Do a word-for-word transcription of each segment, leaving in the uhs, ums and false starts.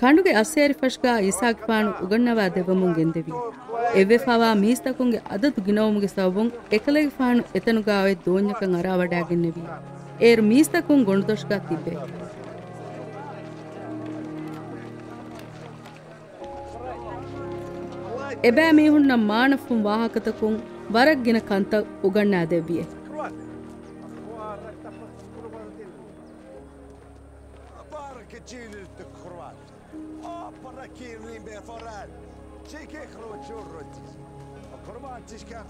ކަނޑުގެ އައްސޭރިފަށުގާ އީސާގެފާނު އުގަންނަވާ ދެއްވަމުން ގެންދެވި. އެއްވެފާވާ މީސްތަކުންގެ އަދަދު ގިނަވުމުގެ ސަބަބުން އެކަލޭގެފާނު އެތަނުގާ އޮތް ދޯންޏަކަށް އަރާވަޑާގެންނެވި. އޭރު މީސްތަކުން ގޮނޑުދޮށުގާ ތިއްބެވި. އެބައިމީހުންނަށް މާނަފުން ވާހަކަތަކުން ވަރަށް ގިނަ ކަންތައް އުގަންނާދެއްވިއެ.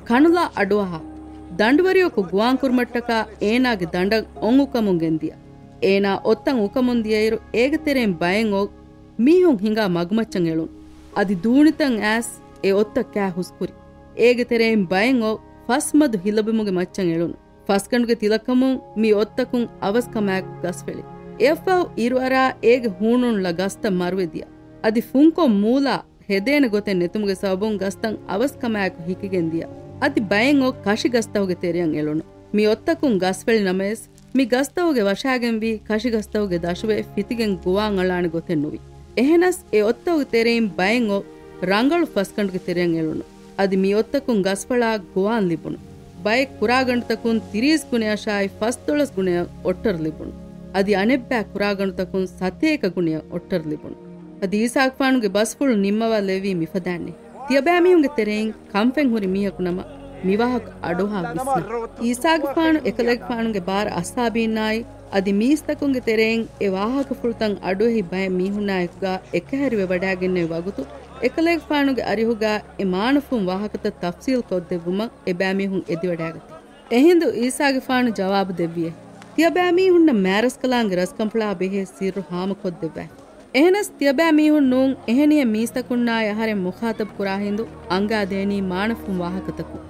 ކަނުލާ އަޑުއަހާ، ދަނޑުވެރިޔަކު ގޮވާން ކުރުމަށްޓަކާ އޭނާގެ ދަނޑަށް އޮން އުކަމުން ގެންދިޔަ. އޭނާ އޮށްތައް އުކަމުން ދިޔައިރު އޭގެ ތެރެއިން ބައެއް އޮށް މީހުން ހިނގާ މަގުމައްޗަށް އެޅުނު. އަދި ދޫނިތައް އައިސް އެ އޮށްތައް ކާ ހުސްކުރި. އޭގެ ތެރެއިން ބައެއް އޮށް ފަސް މަދު ހިލަބިމުގެ މައްޗަށް އެޅުނު. ފަސްގަނޑުގެ ތިލަކަމުން މި އޮށްތަކުން އަވަސްކަމާއެކު ގަސްފެޅި. އެއަށްފަހު އިރުއަރާ އޭގެ ހޫނުން ޅަ ގަސްތައް މަރުވެދިޔަ. އަދި ފުންކޮށް މޫލާ ހެދޭނެ ގޮތެއް ނެތުމުގެ ސަބަބުން ގަސްތައް އަވަސްކަމާއެކު ހިކިގެން ދިޔަ. އަދި ބައެއް އޮށް ކަށިގަސްތަކުގެ ތެރެއަށް އެޅުނު. މި އޮށްތަކުން ގަސްފެޅި ނަމަވެސް، މި ގަސްތަކުގެ ވަށާގެންވީ ކަށިގަސްތަކުގެ ދަށުވެ ފިތިގެން ގޮވާން އަޅާނެ ގޮތެއް ނުވި. އެހެނަސް އެ އޮށްތަކުގެ ތެރެއިން ބައެއް އޮށް ރަނގަޅު ފަސްގަނޑުގެ ތެރެއަށް އެޅުނު. އަދި މި އޮށްތަކުން ގަސްފަޅާ ގޮވާން ލިބުނު. ބައެއް ކުރާގަނޑުތަކުން ތިރީސް ގުނަޔަށާއި ފަސްދޮޅަސް ގުނަޔަށް އޮށްޓަރު ލިބުނު. އަދި އަނެއްބައި ކުރާގަނޑުތަކުން ސަތޭކަ ގުނަޔަށް އޮށްޓަރު ލިބުނު. އަދި އީސާގެފާނުގެ ބަސްފުޅު ނިންމަވާލެއްވީ މިފަދައިންނޭ. ތިޔަބައިމީހުންގެ ތެރެއިން ކަންފަތް ހުރި މީހަކު ނަމަ، މި ވާހަކަ އަޑުއަހާ ވިސްނާ. އީސާގެފާނު އެކަލޭގެފާނުގެ ބާރަ އަސްހާބީންނާއި، އަދި މީސްތަކުންގެ ތެރެއިން އެ ވާހަކަފުޅުތައް އަޑުއެހި ބައެއް މީހުންނާ އެކުގާ އެކަހެރިވެވަޑާގެންނެވި ވަގުތު، އެކަލޭގެފާނުގެ އަރިހުގާ އެ މާނަފުން ވާހަކަތައް ތަފްސީލް ކޮށްދެއްވުމަށް އެބައިމީހުން އެދިވަޑާގަތީ. އެހިނދު އީސާގެފާނު ޖަވާބު ދެއްވިއޭ، ތިޔަބައިމީހުންނަށް މާރަސްކަލާނގެ ރަސްކަންފުޅާ ބެހޭ ސިއްރު ހާމަކޮށްދެއްވާ. އެހެނަސް ތިޔަބައިމީހުން ނޫން އެހެނިހެން މީސްތަކުންނާއި އަހަރެން މުޚާތަބު ކުރާ ހިނދު އަންގާދޭނީ މާނަފުން ވާހަކަތަކުން.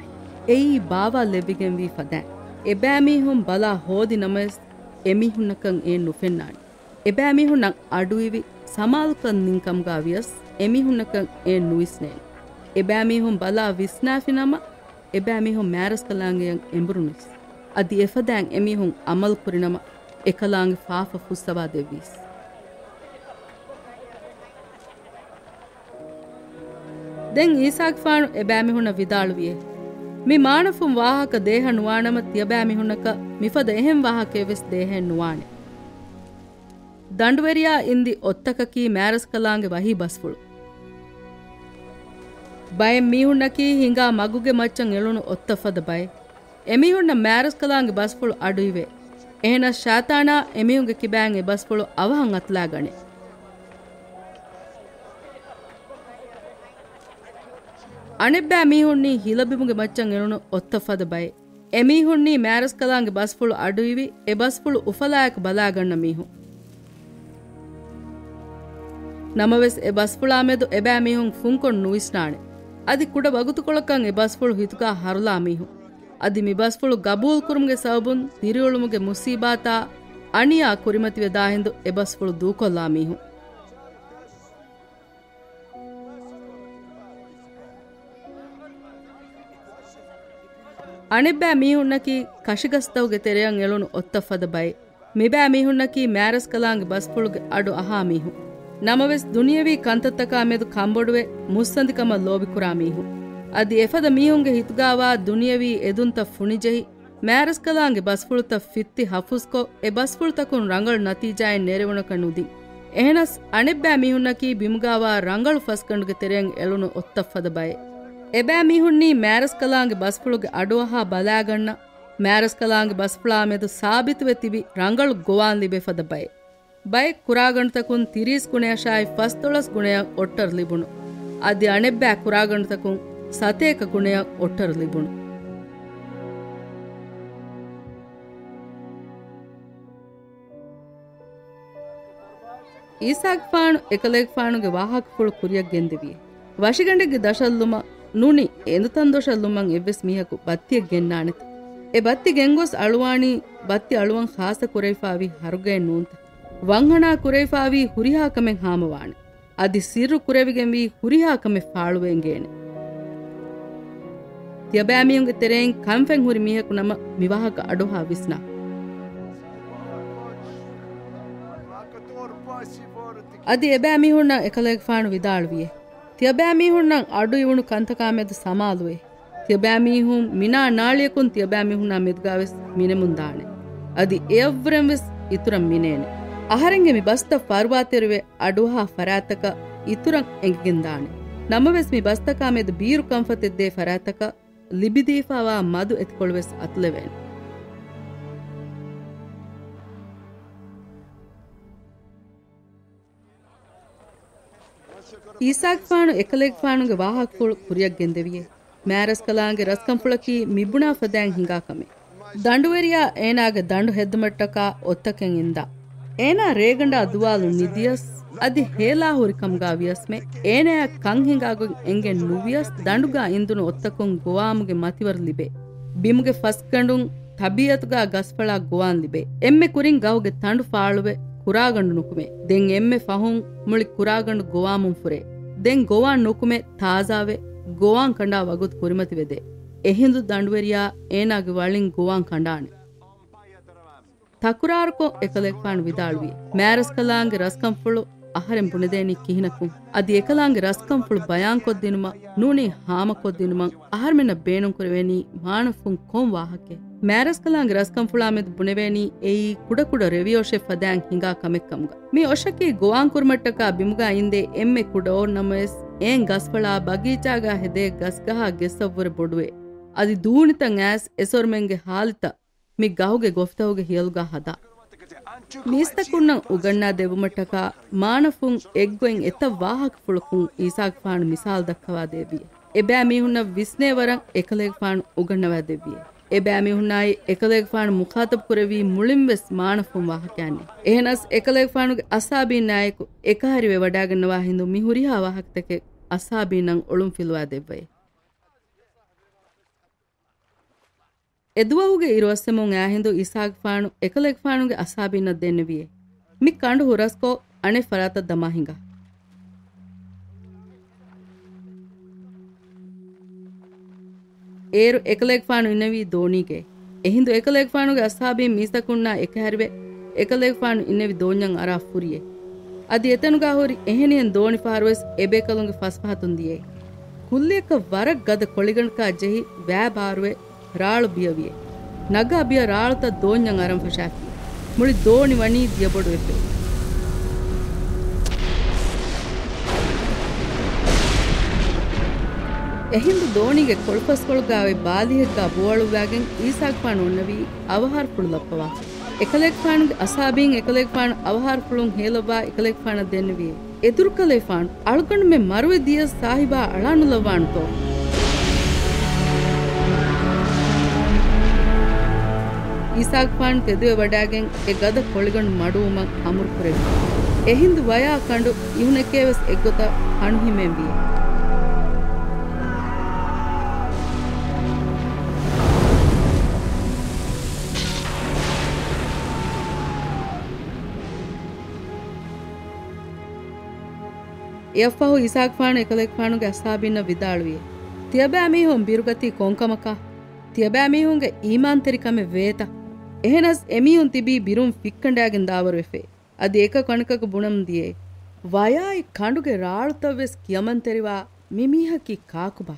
އެއީ ބާވާލެއްވިގެންވީ ފަދައިން. އެބައިމީހުން ބަލާ ހޯދި ނަމަވެސް، އެމީހުންނަކަށް އެއެއް ނުފެންނާނެ. އެބައިމީހުންނަށް އަޑުއިވި ސަމާލުކަން ނިންކަމުގާ ވިޔަސް، އެމީހުންނަކަށް އެއެއް ނުވިސްނޭނެ. އެބައިމީހުން ބަލާ ވިސްނާފި ނަމަ، އެބައިމީހުން މާރަސްކަލާނގެއަށް އެނބުރުނީސް. އަދި އެފަދައިން އެމީހުން އަމަލު ކުރިނަމަ، އެކަލާނގެ ފާފަ ފުއްސަވާ ދެއްވީސް. ދެން އީސާގެފާނު އެބައިމީހުންނަށް ވިދާޅުވިއޭ، މި މާނަފުން ވާހަކަ ދޭހަ ނުވާނަމަ، ތިޔަބައިމީހުންނަކަށް މިފަދަ އެހެން ވާހަކައެއް ވެސް ދޭހައެއް ނުވާނެ. ދަނޑުވެރިޔާ އިންދި އޮށްތަކަކީ މާރަސްކަލާނގެ ވަހީ ބަސްފުޅު. ބައެއް މީހުންނަކީ ހިނގާ މަގުގެ މައްޗަށް އެޅުނު އޮށްތައް ފަދަ ބައެއް. އެމީހުންނަށް މާރަސްކަލާނގެ ބަސްފުޅު އަޑުއިވޭ. އެހެނަސް ޝައިޠާނާ އެމީހުންގެ ކިބައިން އެ ބަސްފުޅު އަވަހަށް އަތުލާގަނޭ. އަނެއްބައި މީހުންނީ ހިލަބިމުގެ މައްޗަށް އެޅުނު އޮށްތައް ފަދަ ބައެއް. އެމީހުންނީ މާރަސްކަލާނގެ ބަސްފުޅު އަޑުއިވި، އެ ބަސްފުޅު އުފަލާއެކު ބަލާގަންނަ މީހުން. ނަމަވެސް، އެ ބަސްފުޅާ މެދު އެބައިމީހުން ފުންކޮށް ނުވިސްނާނެ. އަދި ކުޑަ ވަގުތުކޮޅަކަށް އެ ބަސްފުޅު ހިތުގާ ހަރުލާ މީހުން. އަދި މި ބަސްފުޅު ގަބޫލުކުރުމުގެ ސަބަބުން ދިރިއުޅުމުގެ މުސީބާތާ އަނިޔާ ކުރިމަތިވެދާ ހިނދު އެ ބަސްފުޅު ދޫކޮށްލާ މީހުން. އަނެއްބައި މީހުންނަކީ ކަށިގަސްތަކުގެ ތެރެއަށް އެޅުނު އޮށްތައް ފަދަ ބައެއް. މިބައި މީހުންނަކީ މާރަސްކަލާނގެ ބަސްފުޅުގެ އަޑު އަހާ މީހުން. ނަމަވެސް، ދުނިޔަވީ ކަންތައްތަކާ މެދު ކަންބޮޑުވެ، މުއްސަނދިކަމަށް ލޯބިކުރާ މީހުން. އަދި އެފަދަ މީހުންގެ ހިތުގާވާ ދުނިޔަވީ އެދުންތައް ފުނިޖެހި، މާރަސްކަލާނގެ ބަސްފުޅުތައް ފިއްތި ހަފުސްކޮށް، އެ ބަސްފުޅުތަކުން ރަނގަޅު ނަތީޖާއެއް ނެރެވުނަކަށް ނުދިން. އެހެނަސް، އަނެއްބައި މީހުންނަކީ ބިމުގާވާ ރަނގަޅު ފަސްގަނޑުގެ ތެރެއަށް އެޅުނު އޮށްތައް ފަދަ ބައެއް. އެބައި މީހުންނީ މާރަސްކަލާނގެ ބަސްފުޅުގެ އަޑުއަހާ ބަލާގަންނަ، މާރަސްކަލާނގެ ބަސްފުޅާ މެދު ސާބިތުވެ ތިބި ރަނގަޅު ގޮވާން ލިބޭ ފަދަ ބައެއް. ބައެއް ކުރާގަނޑުތަކުން ތިރީސް ގުނަޔަށާއި ފަސްދޮޅަސް ގުނަޔަށް އޮށްޓަރު ލިބުނު. އަދި އަނެއްބައި ކުރާގަނޑުތަކުން ސަތޭކަ ގުނަޔަށް އޮށްޓަރު ލިބުނު. އީސާގެފާނު އެކަލޭގެފާނުގެ ވާހަކަފުޅު ކުރިއަށް ގެންދެވިއޭ. ވަށިގަނޑެއްގެ ދަށަށްލުމަށް ނޫނީ އެނދުތަންދޮށަށް ލުމަށް އެއްވެސް މީހަކު ބައްތިއެއް ގެންނާނެތަ؟ އެ ބައްތި ގެންގޮސް އަޅުވާނީ ބައްތި އަޅުވަން ޚާއްޞަ ކުރެވިފާވީ ހަރުގައެއް ނޫންތަ؟ ވަންހަނާ ކުރެވިފާވީ ހުރިހާ ކަމެއް ހާމަވާނެ. އަދި ސިއްރު ކުރެވިގެންވީ ހުރިހާ ކަމެއް ފާޅުވެ އިނގޭނެ. ތިޔަބައިމީހުންގެ ތެރެއިން ކަންފަތް ހުރި މީހަކު ނަމަ މި ވާހަކަ އަޑުއަހާ ވިސްނާ. އަދި އެބައިމީހުންނަށް އެކަލޭގެފާނު ވިދާޅުވިއޭ، ތިޔަބައިމީހުންނަށް އަޑު އިވުނު ކަންތަކާމެދު ސަމާލުވޭ. ތިޔަބައިމީހުން މިނާ ނާޅިޔަކުން ތިޔަބައިމީހުންނާ މެދުގާވެސް މިނެމުންދާނެ. އަދި އެއަށްވުރެންވެސް އިތުރަށް މިނޭނެ. އަހަރެންގެ މި ބަސްތައް ފަރުވާތެރިވެ އަޑުއަހާ ފަރާތްތަކަށް އިތުރަށް އެނގިގެންދާނެ. ނަމަވެސް މި ބަސްތަކާމެދު ބީރު ކަންފަތެއް ދޭ ފަރާތްތަކަށް ލިބިދީފާވާ މަދު އެތިކޮޅުވެސް އަތުލެވޭނެ. އީސާގެފާނު އެކަލޭގެފާނުގެ ވާހަކަފުޅު ކުރިއަށް ގެންދެވިއޭ. މާރަސްކަލާނގެ ރަސްކަންފުޅަކީ މިބުނާ ފަދައިން ހިނގާ ކަމެއް. ދަނޑުވެރިޔާ އޭނާގެ ދަނޑު ހެއްދުމަށްޓަކާ އޮއްތަކެއް އިންދާ. އޭނާ ރޭގަނޑާ ދުވާލުން ނިދިޔަސް، އަދި ހޭލާ ހުރިކަމުގާ ވިޔަސްމެ، އޭނާއަށް ކަން ހިނގާގޮތް އެނގެން ނުވިޔަސް، ދަނޑުގާ އިންދުނު އޮއްތަކުން ގޮވާމުގެ މަތިވަރު ލިބޭ. ބިމުގެ ފަސްގަނޑުން ތަބީއަތުގާ ގަސްފަޅާ ގޮވާން ލިބޭ. އެންމެ ކުރިން ގަހުގެ ތަނޑު ފާޅުވެ، ކުރާގަނޑު ނުކުމޭ. ދެން އެންމެ ފަހުން މުޅި ކުރާގަނޑު ގޮވާމުން ފުރޭ. ދެން ގޮވާން ނުކުމެ، ތާޒާވެ، ގޮވާން ކަނޑާ ވަގުތު ކުރިމަތިވެދޭ. އެހިނދު ދަނޑުވެރިޔާ އޭނާގެ ވަޅިން ގޮވާން ކަނޑާނެ. ތަކުރާރުކޮށް އެކަލޭގެފާނު ވިދާޅުވި، މާރަސްކަލާނގެ ރަސްކަންފުޅު އަހަރެން ބުނެދޭނީ ކިހިނަކުން؟ އަދި އެކަލާނގެ ރަސްކަންފުޅު ބަޔާންކޮށްދިނުމަށް ނޫނީ ހާމަކޮށްދިނުމަށް އަހަރުމެންނަށް ބޭނުންކުރެވޭނީ މާނަފުން ކޮން ވާހަކައެއް؟ މާރަސްކަލާނގެ ރަސްކަންފުޅާމެދު ބުނެވޭނީ އެއީ ކުޑަކުޑަ ރެވިއޮށެއް ފަދައިން ހިނގާ ކަމެއްކަމުގަ. މި އޮށަކީ ގޮވާންކުރުމަށްޓަކާ ބިމުގާ އިންދޭ އެންމެ ކުޑައޯ ނަމަވެސް، އެއިން ގަސްފަޅާ ބަގީޗާގާ ހެދޭ ގަސްގަހާ ގެއްސަށްވުރެ ބޮޑުވޭ. އަދި ދޫނިތައް އައިސް އެސޮރުމެންގެ ހާލިތައް މި ގަހުގެ ގޮފްތަހުގެ ހިޔަލުގާ ހަދާ. މީސްތަކުންނަށް އުގަންނާ ދެއްވުމަށްޓަކާ މާނަފުން އެއްގޮތް އެތައް ވާހަކަފުޅަކުން އީސާގެފާނު މިސާލު ދައްކަވާ ދެއްވި. އެބައިމީހުންނަށް ވިސްނޭވަރަށް އެކަލޭގެފާނު އުގަންނަވާ ދެއްވި. އެބައިމީހުންނާއި އެކަލޭގެފާނު މުޚާތަބު ކުރެއްވީ މުޅިންވެސް މާނަފުން ވާހަކައިން. އެހެނަސް އެކަލޭގެފާނުގެ އަސާބީންނާއެކު އެކަހެރިވެ ވަޑާގަންނަވާ ހިނދު މި ހުރިހާ ވާހަކަތަކެއް އަސާބީންނަށް އޮޅުން ފިލުވާ ދެއްވައޭ. އެދުވަހުގެ އިރުއައްސަމުން އާހިނދު އީސާގެފާނު އެކަލޭގެފާނުގެ އަސްހާބީންނަށް ދެންނެވިއޭ، މި ކަނޑު ހުރަސްކޮށް އަނެއް ފަރާތަށް ދަމާ ހިނގާ. އޭރު އެކަލޭގެފާނު އިންނެވީ ދޯނީގައި. އެހިނދު އެކަލޭގެފާނުގެ އަސްހާބީން މީސްތަކުންނާ އެކަހެރިވެ، އެކަލޭގެފާނު އިންނެވި ދޯންޏަށް އަރާ ފުރިއޭ. އަދި އެތަނުގާ ހުރި އެހެނިހެން ދޯނި ފަހަރުވެސް އެބޭކަލުންގެ ފަސްފަހަތުން ދިޔައޭ. ކުއްލިއަކަށް ވަރަށް ގަދަ ކޮޅިގަނޑަކާ ޖެހި ވައި ބާރުވެ، ރާޅު ބިޔަވިއޭ. ނަގާ ބިޔަ ރާޅުތައް ދޯންޏަށް އަރަން ފަށާފި. މުޅި ދޯނި ވަނީ ދިޔަބޮޑުވެފަ. އެހިނދު ދޯނީގެ ކޮޅުފަސްކޮޅުގާ އޮތް ބާލީހެއްގާ ބޯއަޅުއްވާގެން އީސާގެފާނު އޮންނެވީ އަވަހާރަފުޅު ލައްޕަވާފަ. އެކަލޭގެފާނުގެ އަސްހާބީން އެކަލޭގެފާނު އަވަހާރަފުޅުން ހޭލައްވާ އެކަލޭގެފާނަށް ދެންނެވިއޭ. އެދުރުކަލޭފާނު، އަޅުގަނޑުމެން މަރުވެ ދިޔަސް ސާހިބާ އަޅާނުލައްވާނެތޯ؟ އީސާގެފާނު ތެދުވެ ވަޑާގެން އެ ގަދަ ކޮޅިގަނޑު މަޑުވުމަށް އަމުރު ކުރެއްވި. އެހިނދު ވަޔާ ކަނޑު އިހުނެކޭވެސް އެއްގޮތަށް ހަނުހިމޭން ވިއޭ. އެއަށްފަހު އީސާގެފާނު އެކަލޭގެފާނުގެ އަސްހާބީންނަށް ވިދާޅުވިއޭ، ތިޔަބައިމީހުން ބިރުގަތީ ކޮންކަމަކާ؟ ތިޔަބައިމީހުންގެ އީމާންތެރިކަމެއް ވޭތަ؟ އެހެނަސް އެމީހުން ތިބީ ބިރުން ފިއްކަނޑާގެން ދާވަރުވެފަ. އަދި އެކަކު އަނެކަކު ބުނަމުން ދިޔައޭ، ވަޔާއި ކަނޑުގެ ރާޅުތައްވެސް ކިޔަމަންތެރިވާ މި މީހަކީ ކާކުބާ؟